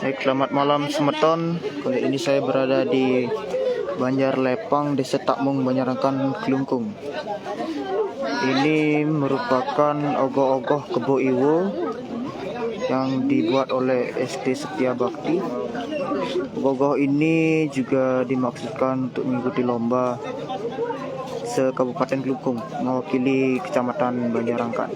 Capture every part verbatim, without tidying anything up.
Baik, selamat malam semeton. Kali ini saya berada di Banjar Lepang, Desa Takmung, Banjarangkan, Klungkung. Ini merupakan ogoh-ogoh Kebo Iwo yang dibuat oleh S D Setia Bakti. Ogoh-ogoh ini juga dimaksudkan untuk mengikuti lomba se-Kabupaten Klungkung, mewakili Kecamatan Banjarangkan.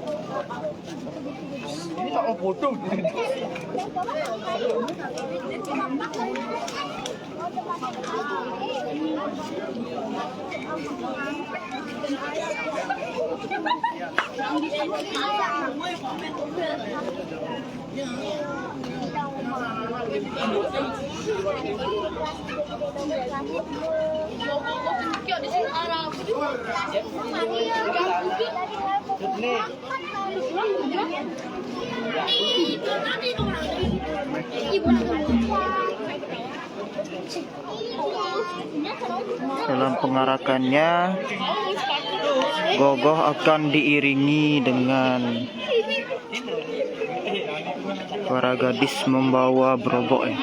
Dalam pengarakannya, ogoh-ogoh akan diiringi dengan para gadis membawa berobok, ya.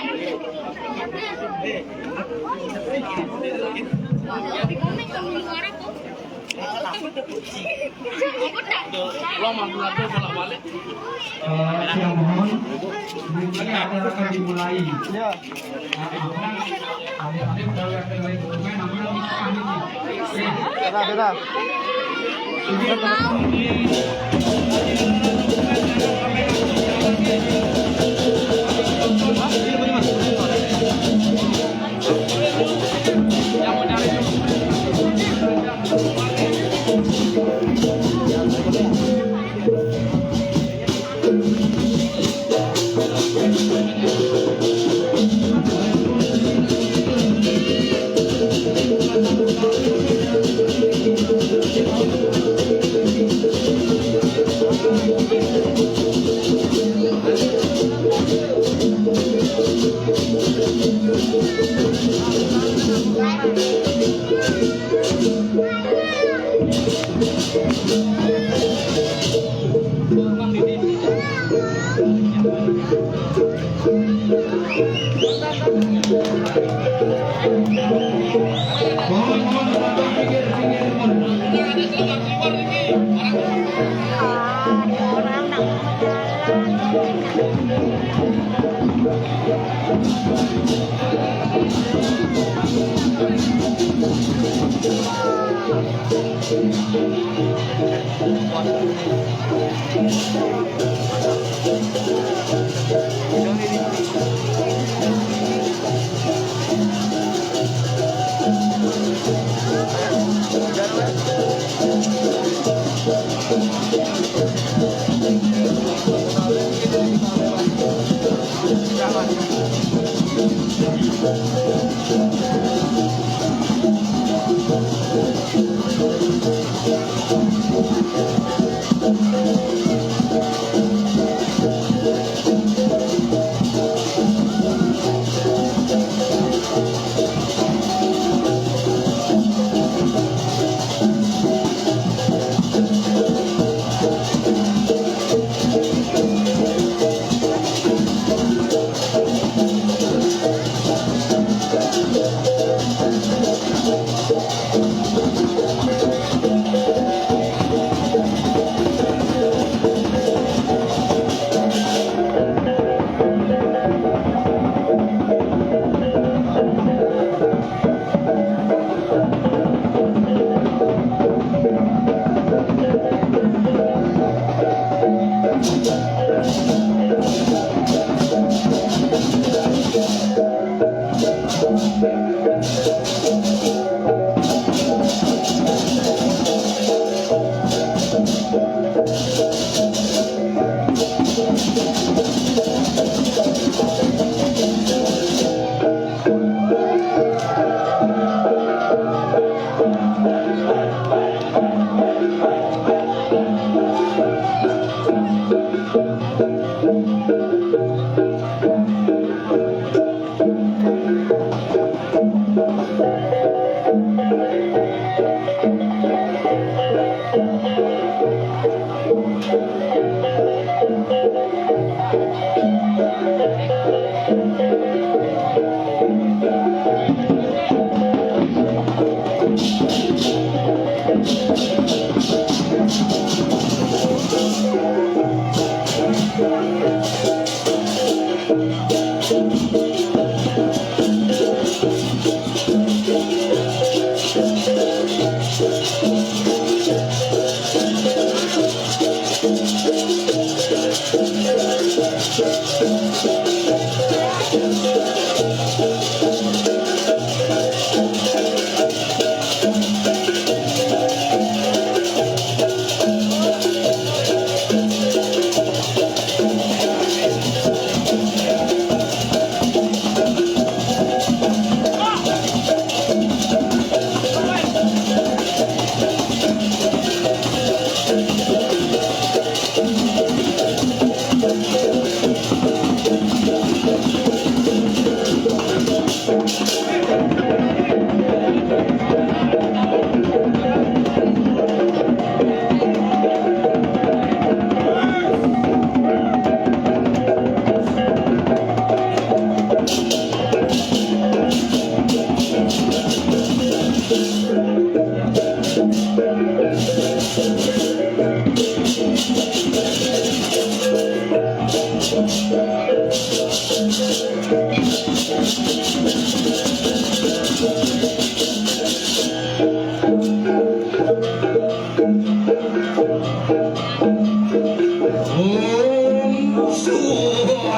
Eh, saya mohon, mungkin acara akan dimulai. Ya. Dadah, dadah. Om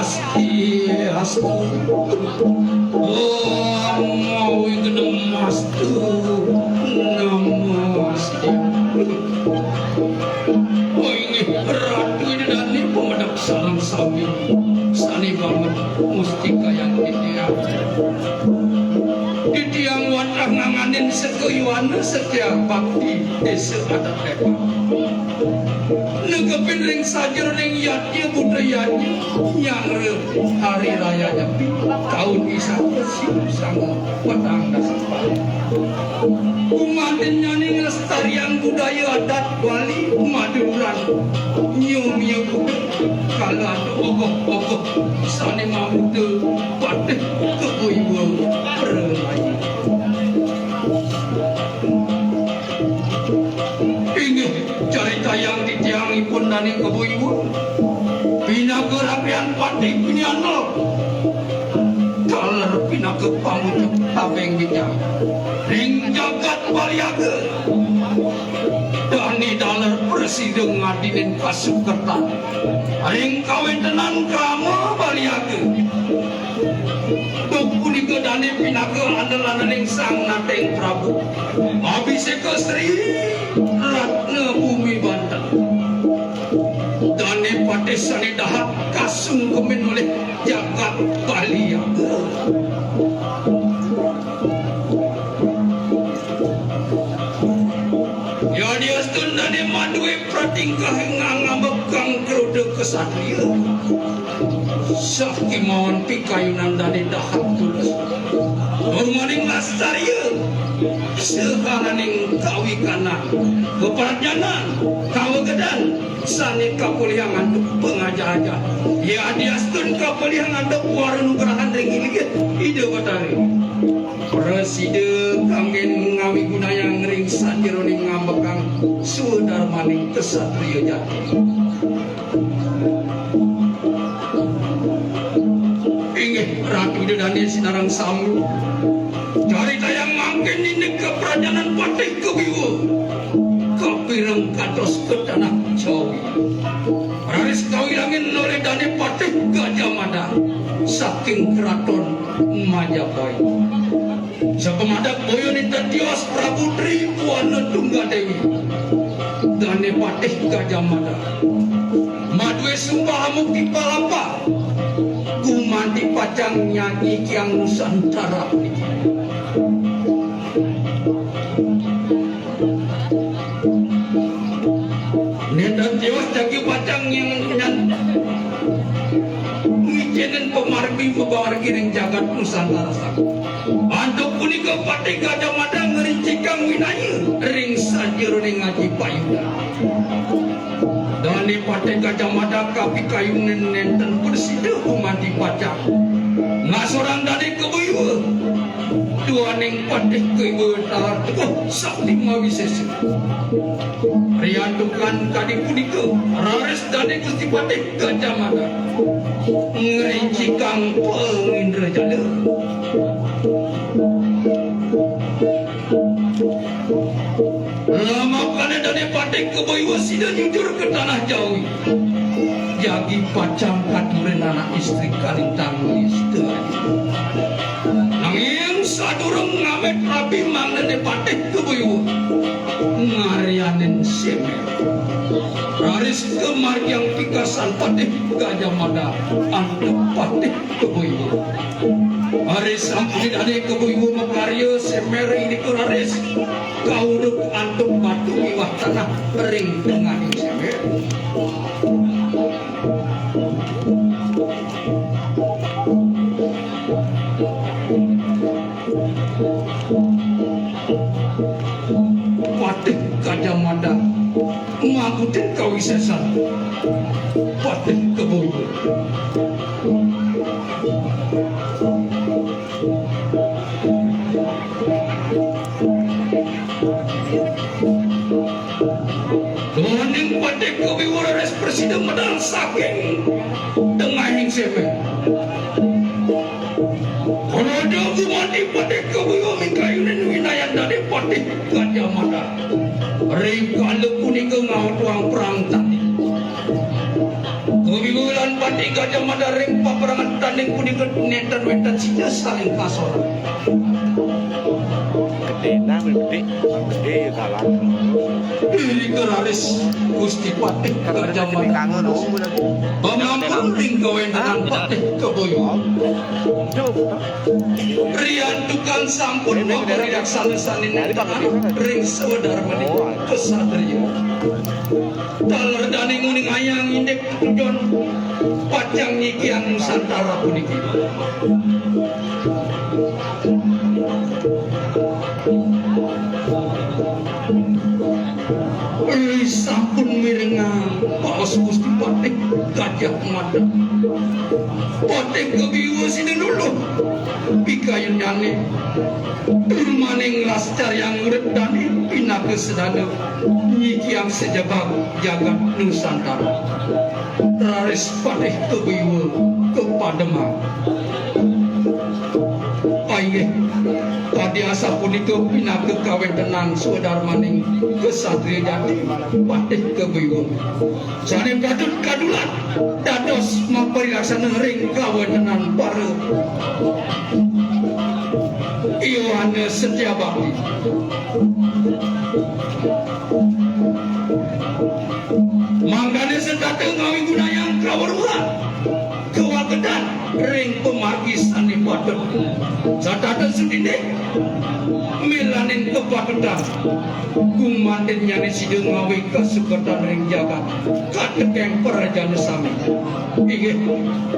Swastiastu. Om Awighnamastu. Namaste. Oh, inggih, Ratu Ida Dané pamedek sareng sami. Sané banget mustika yang titiang. Titiang wantah nganganin sekayuana setia bakti désa adat Lepah. Negepin ring sajeroning yadnya budayanya nyanggra Hari Raya Nyepi taun isaka siu sanga petang dasa. Gumantinnyané nglestariang budaya adat Bali Madura. Nyumia kuda kala ada ogoh-ogoh sané mamuda patih kebo iwa pralaya. Inggih, caritayang titiang ipun dané kebo iwa. Pinaka rabian patih pinianok. Taler pinaka pangucap tabeng bintang. Ring jagat Baliaga. Dané taler prasida ngadinin kasukertan. Ring kawéntenan krama Baliaga. Duk punika dané pinaka andel-andelining Sang Nateng Prabu. Abhiseka Sri Ratna Bumi Banten. Dané patih sané dahat kasungkemin olih jagat Baliaga. Yadiastun dané madué pratingkah ngangambekang kroda ksatria. Sakémaon pikayunan dané dahat tulus. Nurmaning lastarya, seharaning kawikanan, kapradnyanan, kawegedan, sané kapolihang antuk pangajah-ajah. Yadiastun kapolihang antuk wara nugrahan ring inggih Ida Batara. Prasida kanggén ngawigunayang ring sajeroning ngambekang swadarmaning ksatria jati. Inggih Ratu Ida Dané sinareng sami. Caritayang mangkin indik kapradnyanan patih kabiwa. Kapireng kantos ka tanah Jawi. Raris kawilangin olih dané patih Gajah Mada saking kraton Majapahit. Sapamadep boya nénten tios Prabu Tri Buana Tunggal Déwi. Dané patih Gajah Mada. Madué sumpah amuk timpal ampah. Gumanti pacang nyanyi kiang Nusantara puniki. Nénten tios jagi pacang nyang nyan-, Yén pamargi mamargi ring jagat Nusantara saku. Antuk punika Patih Gajah Mada ngrincikang winaya ring sajeroning aji payuda. Dané Patih Gajah Mada kapikayunin nénten prasida gumanti pacang ngasorang dané Kebo Iwa. Duaning Patih Kebo Iwa taler teguh sakti mawisésa. Riantukan kadi punika, raris dané Gusti Patih Gajah Mada ngrincikang pangindrajala. Lamakané dané Patih Kebo Iwa sida nyujur ka tanah Jawi. Jagi pacang katurin anak istri kalintang nista. Nanging sadurung ngamit rabi mangdané Patih Kebo Iwa ngaryanin sémér. Raris kamargiang pikasan Patih Gajah Mada antuk Patih Kebo Iwa. Raris sampun dané Kebo Iwa makarya sémér ring nika raris kauruk antuk batu miwah tanah ring tengahing sémér. Patih Gajah Mada makutin kawisésan Patih Kebo Iwa. Duaning Patih Kebo Iwa raris prasida medal saking tengahing sémér. Raja gumanti Patih Kebo Iwa mikayunin winayan dané Patih Gajah Mada. Ring kala punika ngawétuang perang tanding. Kebo Iwa lan Patih Gajah Mada ring paperangan tanding punika nénten wénten sida saling kasorang. Gedé nang gedé, gedé ya kalah. Irika raris Gusti Patih Gajah Mada pamampun ring kawéntenan Patih Kebo Iwa. Riantukan sampun maparilaksana sané ring swadarmaning ksatria. Taler dané nguningayang indik tujon pacang nyikiang Nusantara puniki. Ih, sampun mirengang baos Gusti Patih Gajah Mada. Patih Kebo Iwa sida luluh pikayunnyané. Tur maning lascarya urip dané pinaka sedana nyikiang sajebag jagat Nusantara. Raris Patih Kebo Iwa kapademang. Inggih, kadi asapunika pinaka kawéntenan swadarmaning ksatria jati Patih Kebo Iwa. Sané patut kadulat dados maparilaksana ring kawéntenan para Yohanes Setia Bakti. Mangdané setata ngawigunayang kaweruhan kawagedan ring pamargi sané patut. Setata sutindih milaning kapatutan. Gumantinnyané sida ngawé kasukertan ring jagat, katekeng prajana sami. Inggih,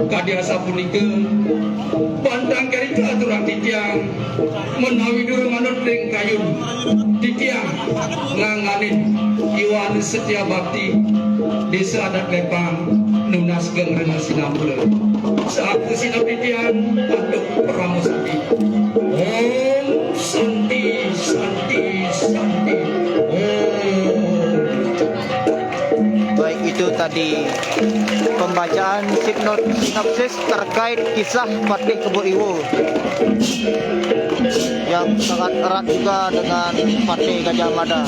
kadi asapunika, pantang kari kaaturang titiang, menawi durung manut ring kayun, titiang ngangganin Yohanes Setia Bakti, Désa Adat Lepang, nunas geng rena sinampura. Saku sinapitian antuk parama santi. Om Santi, Santi, Santi. Om. Baik, itu tadi pembacaan sinopsis terkait kisah Patih Kebo Iwa yang sangat erat juga dengan Patih Gajah Mada.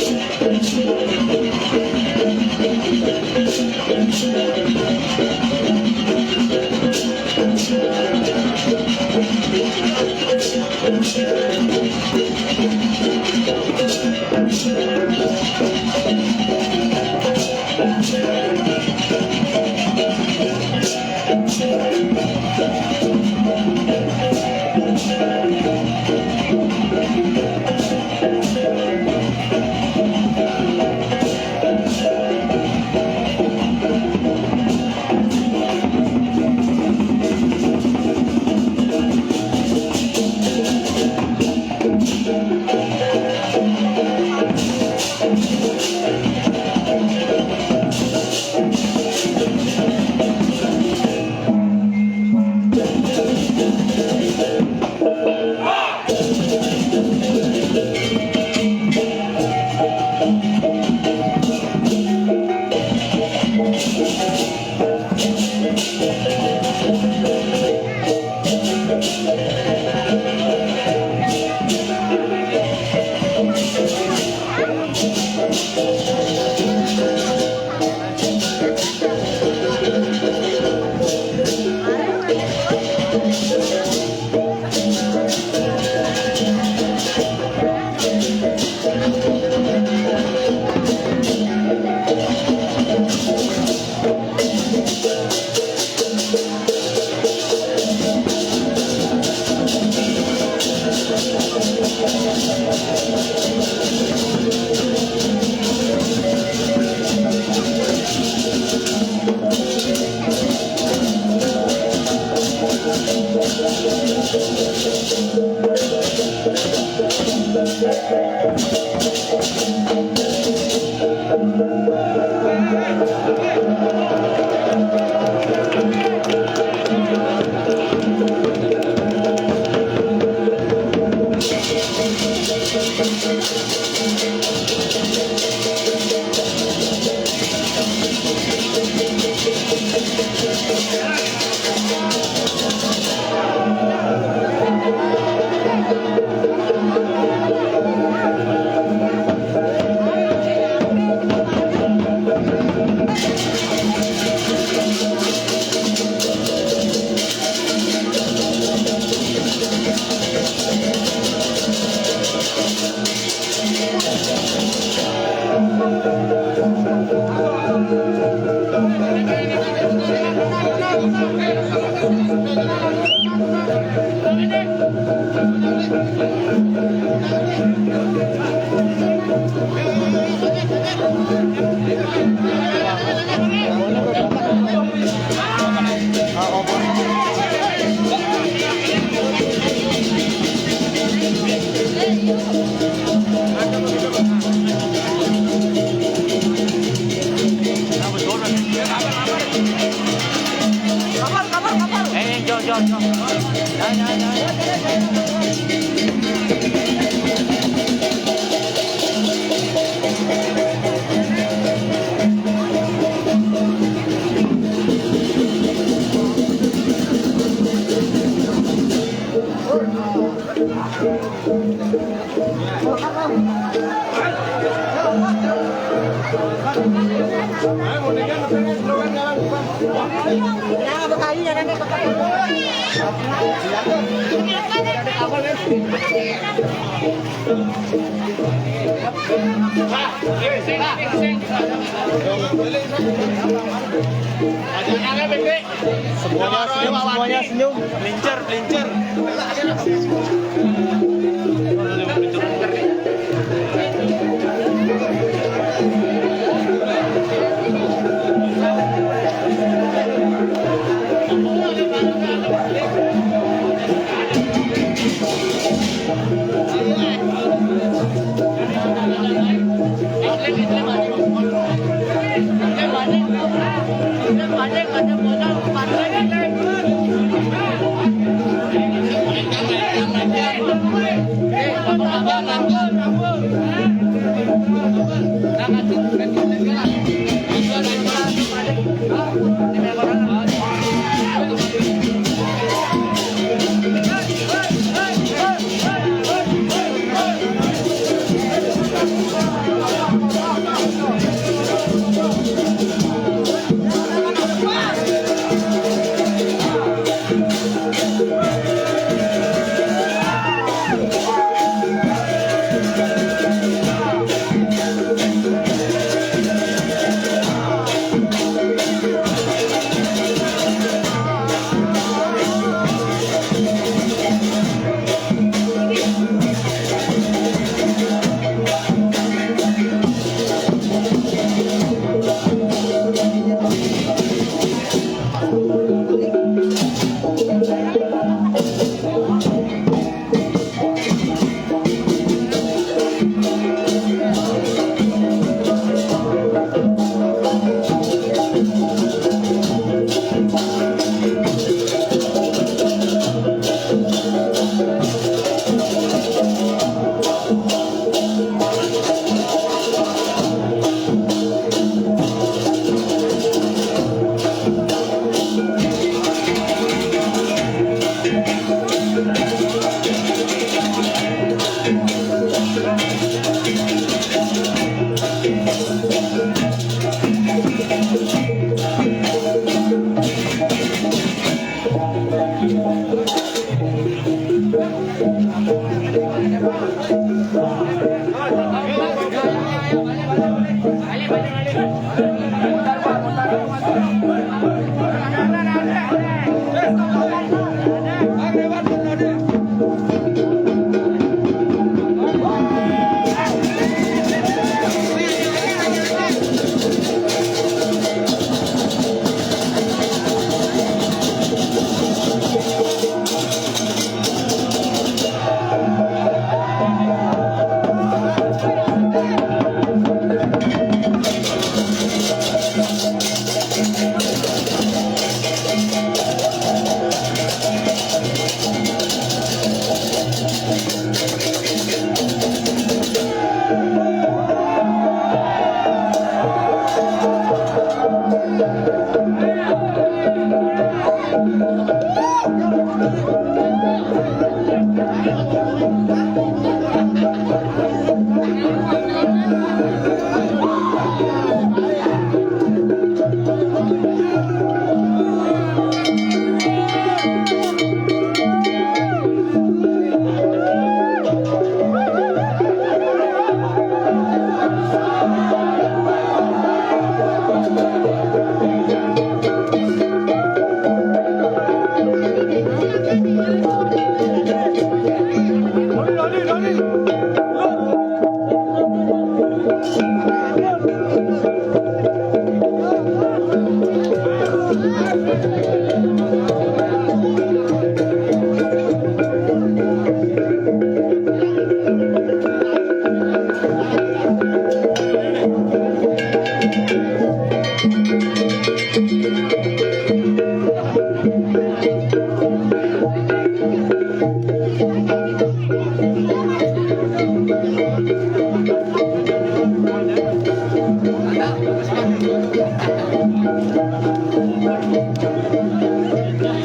Semuanya senyum, semuanya senyum. Pelincer, pelincer.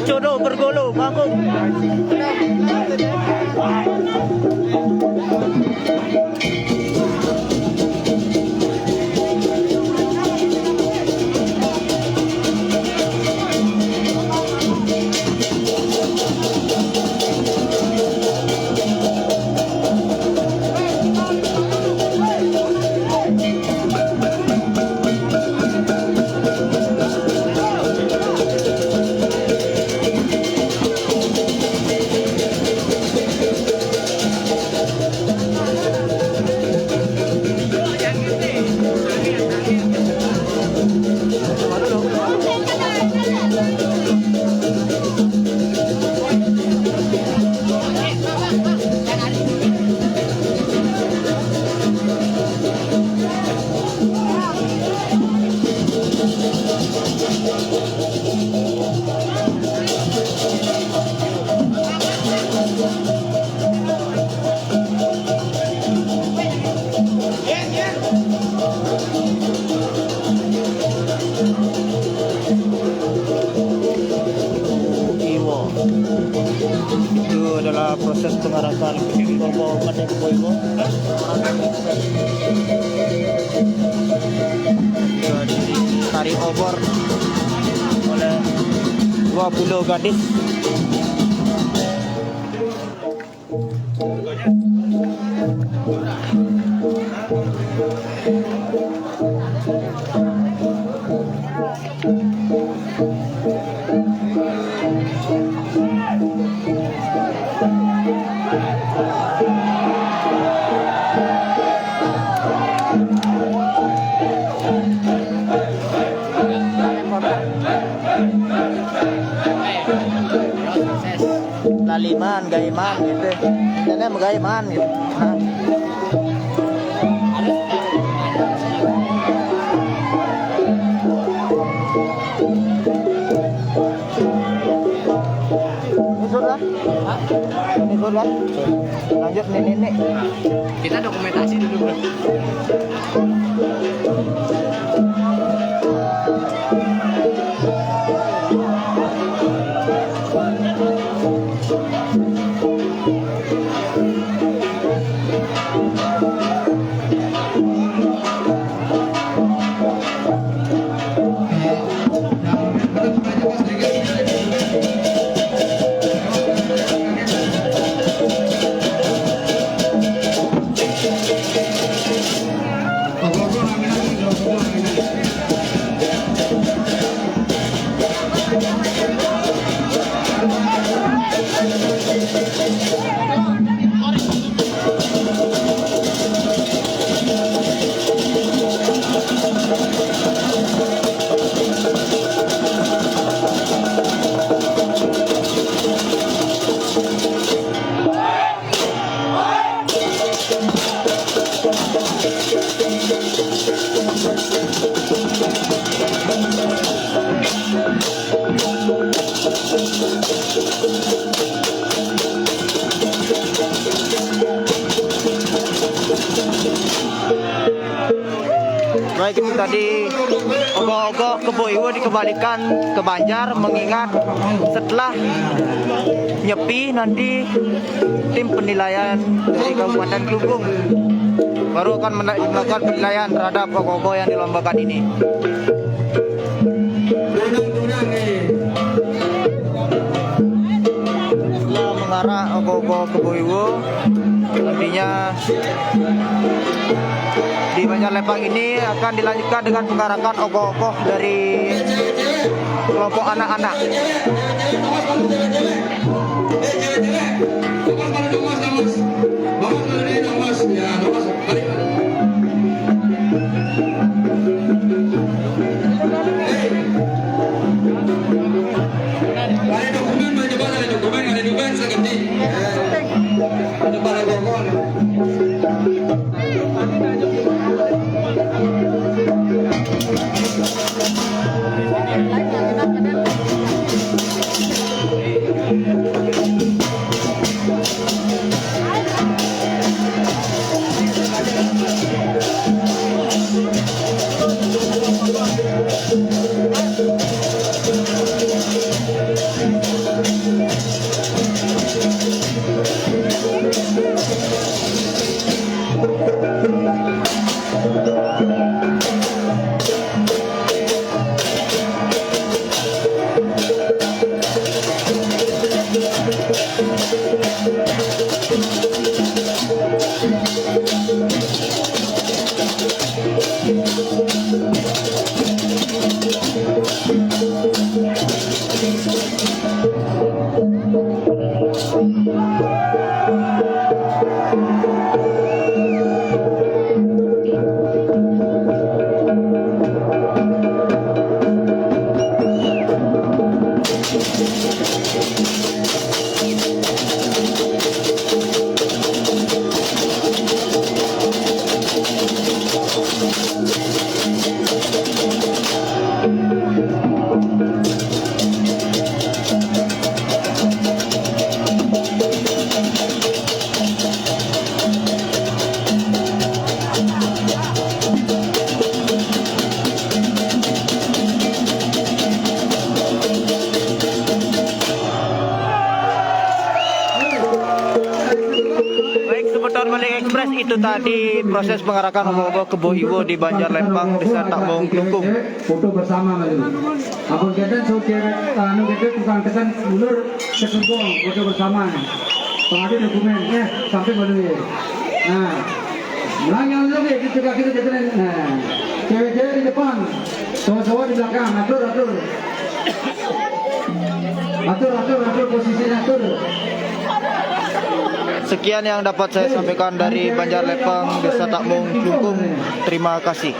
Jodoh bergolo, mangkuk. Iwo. Itu adalah proses pengarakan kerbau pada Iwo. Tradisi tari obor oleh dua puluh gadis. Laliman, gaiman gitu. Ini gaiman gitu. Nah. Ini sudah. Ini sudah. Lanjut nih, nih, nih. Kita dokumentasi dulu, Bro. Itu tadi, ogoh-ogoh Kebo Iwo dikembalikan ke Banjar, mengingat setelah Nyepi nanti tim penilaian dari Kabupaten Klungkung baru akan mena-, melakukan penilaian terhadap ogoh-ogoh yang dilombakan ini. Setelah mengarak ogoh-ogoh Kebo Iwo, nantinya di Banjar Lepang ini akan dilanjutkan dengan pengarakan ogoh-ogoh dari kelompok anak-anak. Baik, semeton Maling Express, itu tadi proses pengarakan ogoh-ogoh Kebo Iwo di Banjar Lepang, Desa Takbong, Klungkung. Foto bersama malu. Ampun kenten so cewek, anu kenten tukang tekan ulur ke Klungkung, foto bersama. Pengadu dokumen, eh, sampai malu ya. Nah, ulang yang dulu ya, kita kita kita. Nah, cewek-cewek di depan, cowok-cowok di belakang, atur, atur. Atur, atur, atur, posisinya atur. Sekian yang dapat saya sampaikan dari Banjar Lepang, Desa Takbong, Klungkung. Terima kasih.